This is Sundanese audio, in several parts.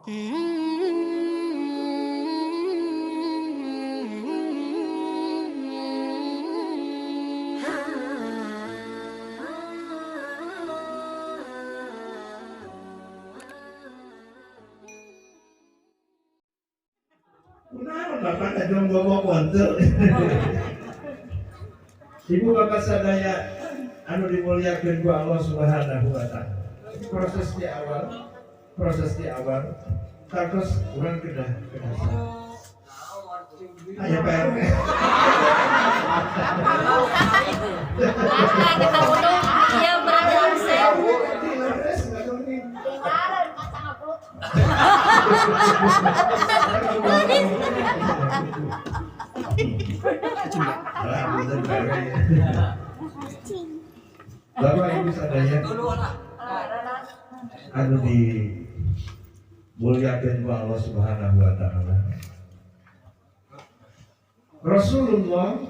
Kunaon bapak ngajong bobok wonten. Ibu bapak sadaya anu dimuliakeun ku Allah Subhanahu wa taala. Proses di awal terus urang kedah kedah. Aya Pak RW. Kita wudhu, iya berarti absen. Dengaran kacang upload. Alah, punten Pak RW. Bapak Ibu sadaya anu dimuliakeun ku Allah Subhanahu wa taala. Rasulullah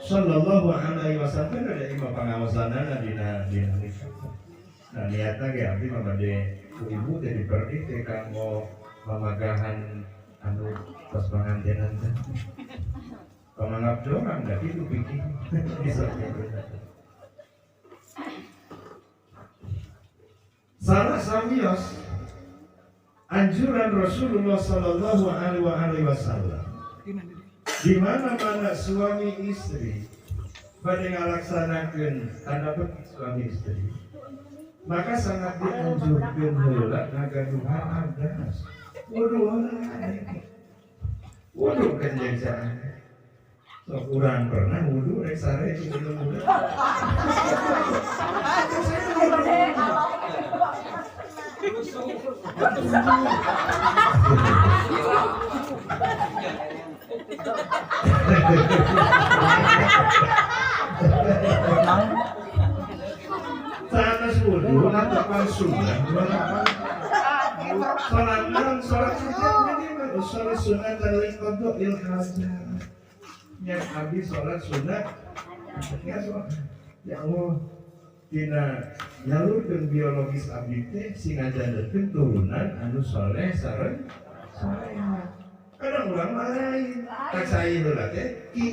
Sallallahu alaihi wasallam kan ada imam pengawasanana dina dina nikah. Nah, niatna ge abdi mah bade ku ibu teh diperdi teh kanggo mamagahan anu pas pangantenan teh. Pamanggap dorang da kitu pikir bisa gitu. Salah sawios anjuran Rasulullah Sallallahu Alaihi Wasallam di mana-mana suami istri pada ngalaksanakeun tanda petik suami istri, maka sangat dianjurkeun heula ngagaduhan adas wudu heula, wudu kan jeung saha sok urang pernah wudu rek sare di minum wudu. Sanes wudu natapan sunnah, salat naon, salat hajat minimal salat sunnah li qadha'il hajat nya. Abdi salat sunnah ya, ya Allah, dina nyalurkeun biologis abdi teh sing ngajantenkeun turunan anu soleh sareng soleha. Kadang urang mah lain, tak saya heula teh kieu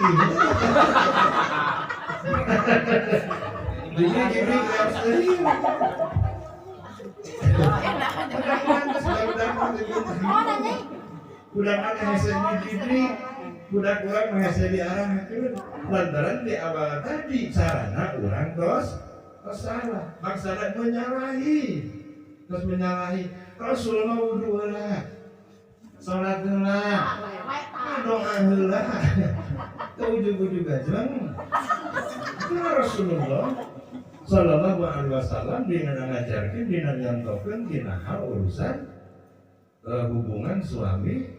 jadi gini harus serius. Kadang mantas barudak mah teh gitu. Budak mah hese di budak urang mah hese diarahkeun lantaran di awal tadi carana urang tos tos salah, maksudna menyalahi, terus menyalahi Rasulullah. Wudu heula, salat heula, doa heula, teu ujug-ujug ajeng. Itulah Rasulullah Sallallahu Alaihi Wasallam dina ngajarkeun, dina nyontokeun dina hal urusan hubungan suami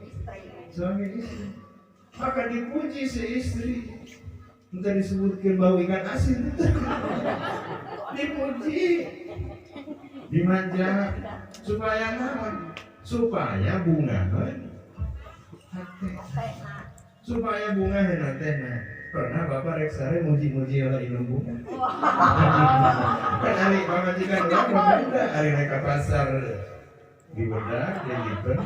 suami istri. Maka dipuji si istri. Entah disebutkan bau ikan asin, dipuji, dimanja, supaya naon? Supaya bunga hate, supaya bunga teh. Pernah bapak rek sare muji-muji oleh indung bunga kan? Ari pamajikan urang mah beda. Ari rek ka pasar di bedak di lipen,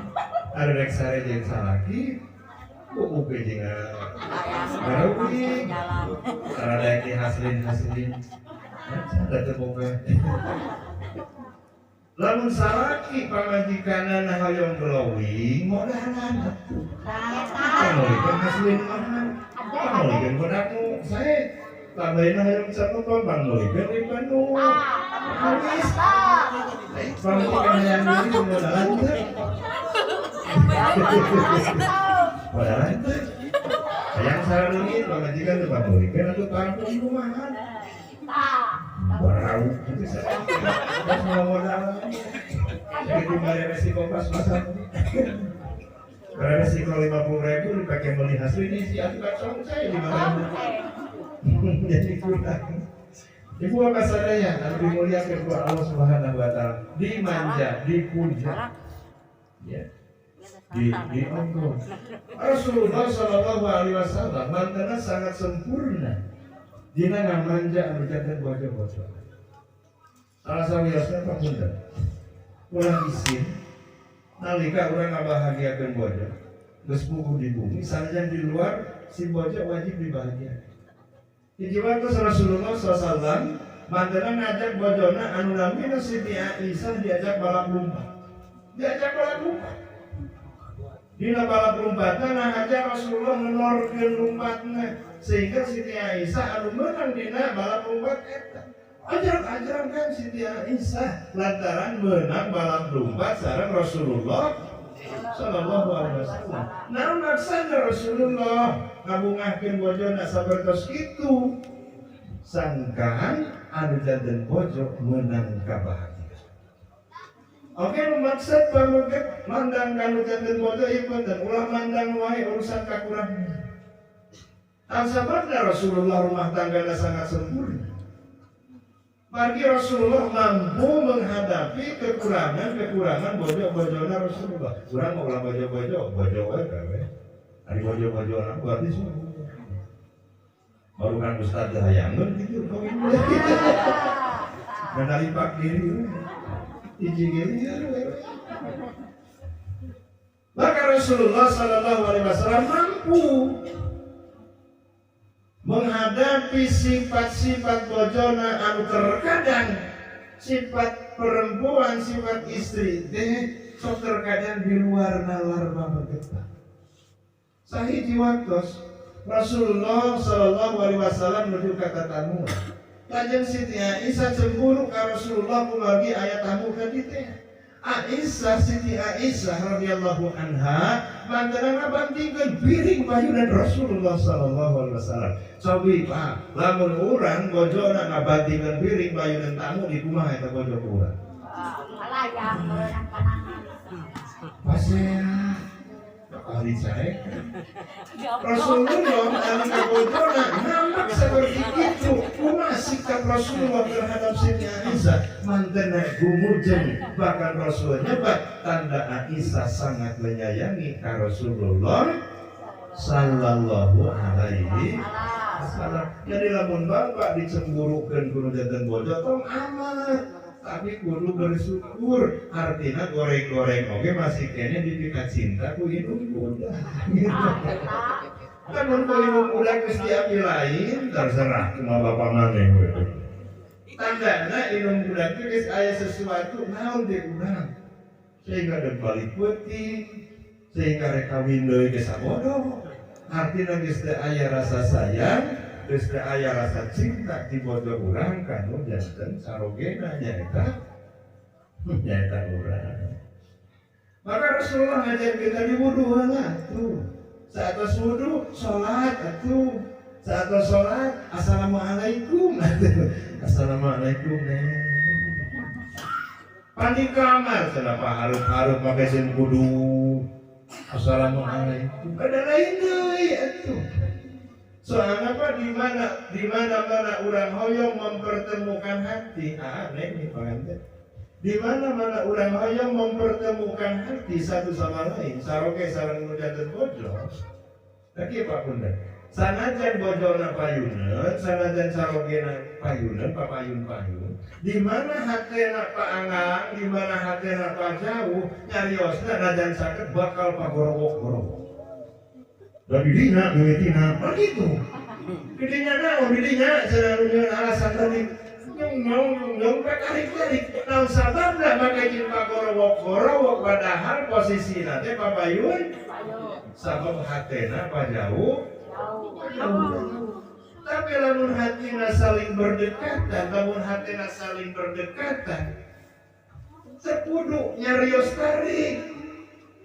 ari rek sare jeung salaki buku jeung garugi rada di hasilin hasilin ada teu boga. Lamun salaki pamajikanana hoyong glowing, modalan atuh. Pangmeulikeun hasilin mahal, pangmeulikeun bedakmu sae, tambahin hoyong cakep, pangmeulikeun lipan nu habis. Pamajikan hayang deui, modalan teu? Modalan teu? Hayang saraleungit pamajikan teh, pangmeulikeun atuh parfum kumaha bau gitu. Terus mau modalan jadi bayar resiko pas-pasan, bayar resiko 50.000 dipakai beli hasil ini si atuh kacang saya 5.000 jadi kurang. Ibu bapak sadaya anu dimuliakan ku Allah Subhanahu wa taala, dimanja, dipuja. Ya. Di Allah. Rasulullah Shallallahu alaihi wasallam mantena sangat sempurna dina ngamanja anu janten bojo-bojo. Salah sawiosna, pangapunten. Ulah isin Nalika urang ngabahagiakeun bojo, geus puguh di bumi, sanajan di luar si bojo wajib dibahagiakan. Hiji waktu Rasulullah SAW mantena ngajak bojona anu namina Siti Aisyah diajak balap lumpat. Diajak balap lumpat. Dina balap lumpatna ngajak Rasulullah ngenorkeun lumpatna sehingga Siti Aisyah anu menang dina balap lumpat eta. Ajaran-ajaran kan Siti Aisyah lantaran menang balap lumpat sareng Rasulullah Sallallahu alaihi wasallam. Naon maksudna Rasulullah ngabungahkeun bojona sapertos kitu? Sangkaan anu janten bojo menang kabahagiaan. Oke, nu maksud pameget mandang kanu janten bojo ieu punten ulah mandang wae urusan kakurangan. Sababna Rasulullah rumah tanggana sangat sempurna. Margi Rasulullah mampu menghadapi kekurangan-kekurangan bojo-bojona Rasulullah. Urang mah ulah bojo-bojo, bojo wae gawe. Ari bojo-bojona berarti semua. Baru kan ustaz hayangeun gitu kawin. Dan nalipak diri. Hiji ge. Maka Rasulullah Shallallahu Alaihi Wasallam mampu menghadapi sifat-sifat bojona anu terkadang sifat perempuan, sifat istri teh sok terkadang di luar nalar pameget. Sahiji waktos Rasulullah Shallallahu Alaihi Wasallam menuju ka tatamu. Lajeng Siti Aisyah cemburu ka Rasulullah kumargi aya tamu ka dieu teh. Aisyah, Siti Aisyah radhiyallahu anha mantena ngabantingkeun piring payunan Rasulullah sallallahu alaihi wasallam. Cobi Pak, lamun urang bojona ngabantingkeun piring payunan tamu di kumaha eta bojo ku urang? Kalayang meureunan panangan. Pasea ahli carekan. Rasulullah nalika bojona ngambek seperti itu. Kumaha sikap Rasulullah terhadap Siti Aisyah? Mantena gumujeng, bahkan Rasul nyebat tanda Aisyah sangat menyayangi ka Rasulullah sallallahu alaihi wasallam. Jadi lamun bapak dicemburukeun ku nu janten bojo tong amat, tapi kudu bersyukur. Artinya goreng-goreng oke masih kene dipika cinta ku indung budak gitu. Kan mun ku indung budak geus diambil lain terserah cuma bapak maneh we. Tandana indung budak teh geus aya sesuatu naon di urang sehingga dan balik peuting sehingga rek kawin deui geus sabodo. Artinya geus teu aya rasa sayang, geus teu aya rasa cinta di bojo urang kanu janten sarogena nyaeta urang. Maka Rasulullah ngajar kita di wudu heula tuh. Saat wudu salat atuh. Saat salat assalamualaikum atuh. Assalamualaikum neng. Pandi kamar kenapa harup-harup make sen kudu. Assalamualaikum. Ada lain deui atuh. Soalnya apa di mana orang hoyong mempertemukan hati, ah neng nih panganten. Di mana mana orang hoyong mempertemukan hati satu sama lain, saroge sareng nu janten bojo. Lagi Pak Bunda. Sanajan bojona payuneun, sanajan sarogena payuneun, papayun-payun. Di mana hatena paanggang, di mana hatena pajauh, nyariosna najan saged bakal pagorowok-gorowok. Da didinya mimitina begitu. Didinya naon, didinya cenah nu alasan tadi nyung nyong nyung nyong tarik-tarik. Naon sababna make jeung pagorowok-gorowok padahal posisina teh papayun sabab hatena pajauh. Tapi lamun hatina saling berdekatan, lamun hatina saling berdekatan, teu kudu nyarios tarik,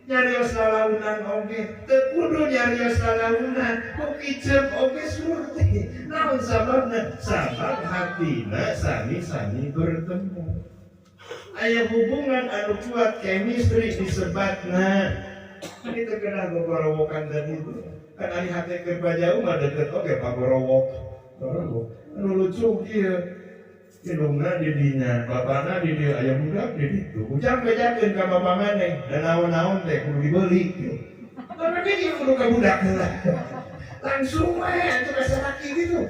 nyarios lalaunan oge, teu kudu nyarios lalaunan, ku kicep oge surti. Naon sababna? Sabab hatina sami-sami bertemu. Aya hubungan anu kuat chemistry disebatna. Ini terkena gogorowokan tadi itu. Kan ari hate keur pajauh mah deket oge pagorowok. Gorowok. Anu lucu kieu. Indungna di dinya, bapana di dieu aya budak di ditu. Ujang bejakeun ka bapa maneh, da naon-naon teh kudu dibeli kieu. Tapi ge kudu ka budak heula. Langsung we atuh ka salaki gitu.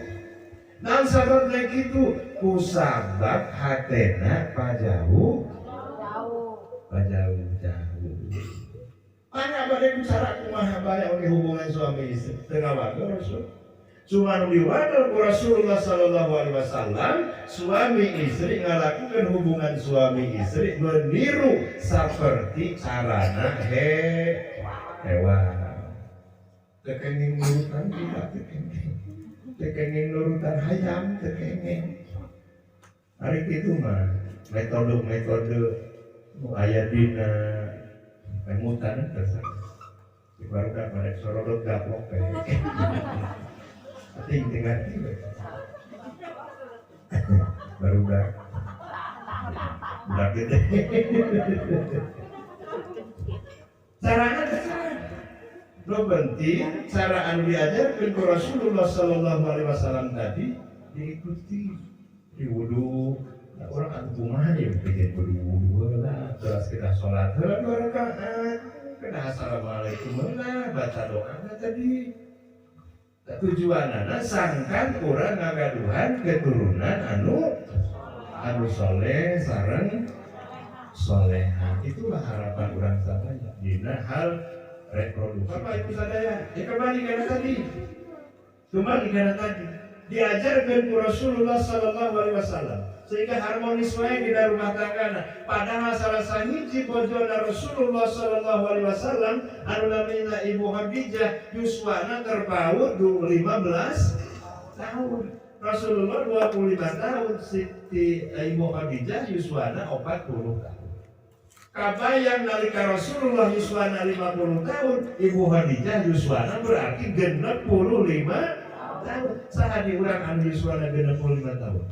Naon sababna kitu? Ku sabab hatena pajauh. Jauh. Jauh-jauh. Mana bade cara kumaha bae oge hubungan suami istri teu ngawager Rasul. Cuma diwader ku Rasulullah sallallahu alaihi wasallam, suami istri ngalakukan hubungan suami istri meniru seperti carana hewan. Teu kenging nurutan tidak teu kenging. Teu kenging nurutan hayam teu kenging. Ari kitu mah metode-metode nu aya dina emutan teh barudak marek sorodot gaplok teh. Ting teu ngarti we. Barudak. Budak gede. Carana teh nu penting cara anu diajarkeun ku Rasulullah sallallahu alaihi wasallam tadi diikuti di wudu. Nah, orang atuh kumaha ya bikin wudu heula terus kita salat heula 2 rakaat kena assalamualaikum heula baca doa tadi. Tujuanana sangkan urang ngagaduhan keturunan anu soleh sareng soleha. Itulah harapan urang sadaya dina hal reproduksi. Bapak Ibu sadaya, ya kembali karena tadi. Kembali karena tadi diajarkan ku Rasulullah sallallahu alaihi wasallam sehingga harmonis wae di rumah tangga. Padahal salah sahiji bojona Rasulullah sallallahu alaihi wasallam anu namina Ibu Khadijah yuswana terpaut 15 tahun. Rasulullah 25 tahun, Siti Ibu Khadijah yuswana 40 tahun. Kabayang nalika Rasulullah yuswana 50 tahun, Ibu Khadijah yuswana berarti 65 tahun. Saha di urang anu yuswana 65 tahun?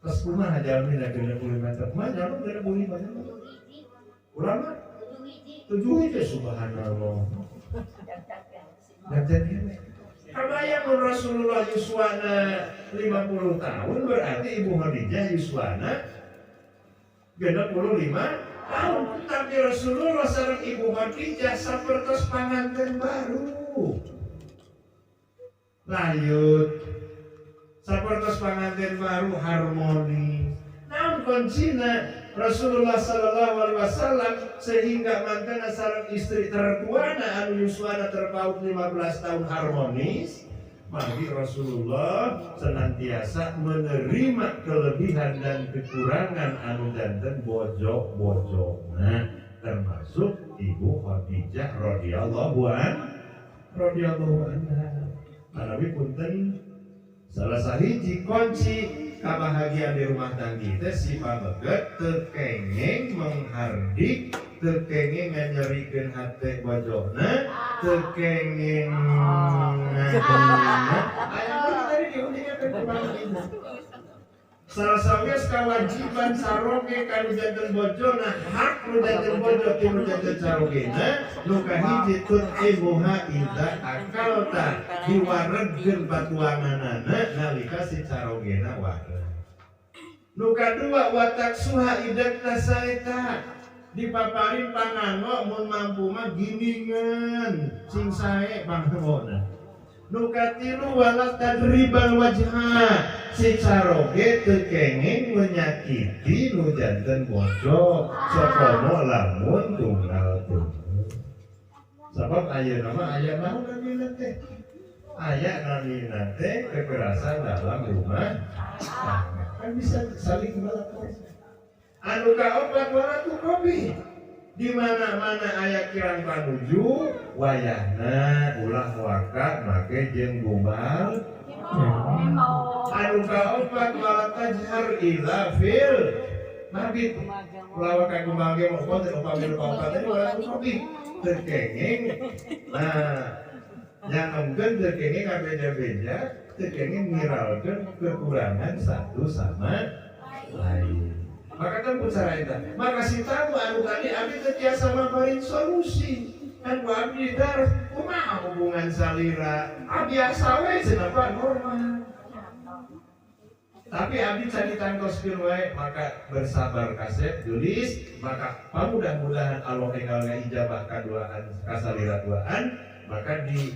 Terus kumaha jalmina 65 tahun? Kumaha jalmi 65 tahun? Urang mah 7 hiji subhanallah. Dan kabayang Rasulullah yuswana 50 tahun berarti Ibu Khadijah yuswana 65 tahun. Tapi Rasulullah sareng Ibu Khadijah sapertos panganten baru. Layut sapertos panganten baru harmoni. Naon kuncina Rasulullah sallallahu alaihi wasallam sehingga mantena sareng istri tertuana anu yuswana terpaut 15 tahun harmonis. Mari Rasulullah senantiasa menerima kelebihan dan kekurangan anu janten bojok-bojokna termasuk Ibu Khadijah radhiyallahu anha. Manawi punten salah sahiji kunci kebahagiaan di rumah tangga teh si pameget teu kenging menghardik, teu kenging nganyerikeun hate bojona, teu kenging ngahina. Aya tadi diundingkeun ku ibu. Salah sawios kewajiban saroge ka nu janten bojona, hak nu janten bojo ti nu janten sarogena, nu kahiji tut'imuha idza akalta, diwaregkeun patuanganana nalika si sarogena wareg. Nu kadua wataksuha idza tasaita, dipaparin panganggo mun mampu mah giningan sing sae pangangona. Nu katilu wala tadribal wajha, si caroge teu kenging menyakiti nu janten bojo sokomo lamun tunggal tunggal. Sabab ayeuna mah aya naon namina teh? Aya namina teh kekerasan dalam rumah tangga. Kan bisa saling melapor. Anu kaopat wala tuqabi, di mana-mana aya kirang panuju wayahna ulah waka make jeung gombal. Anu kaopat wala tajhar ila fil mabit, ulah waka gombal ge mah teh upami kaopat teh wala tuqabi teu kenging. Nah, nyanemkeun teu kenging ngabeja-beja, teu kenging ngiralkeun kekurangan satu sama lain. Maka kan cara eta, maka si tamu anu tadi abdi teu tiasa maparin solusi. Kan ku abdi dar kumaha hubungan salira? Ah biasa we cenah Pak normal. Tapi abdi can ditangtoskeun wae, maka bersabar kasep geulis, maka pamudah-mudahan Allah enggal ngaijabah kaduaan kasalira duaan, maka di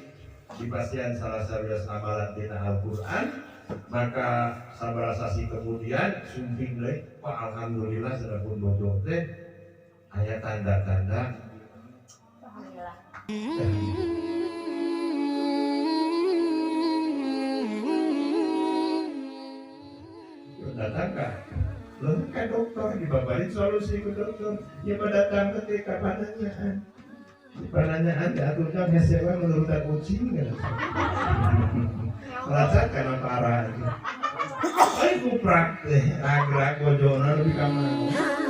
dipasihan salah sawios amalan dina Al-Qur'an. Maka sabarasasi kemudian sumping deui, Pak alhamdulillah sedapun bojo teh Aya tanda-tanda. Alhamdulillah. Datang ka lo ke dokter, dibabarin solusi ke dokter. Ya datang ketika pananyaan, di pananyaan diaturkan hese we menurutan kucing kan. Merasa karena parah. Ay, kuprak teh, rag-rag bojona lebih ka mana.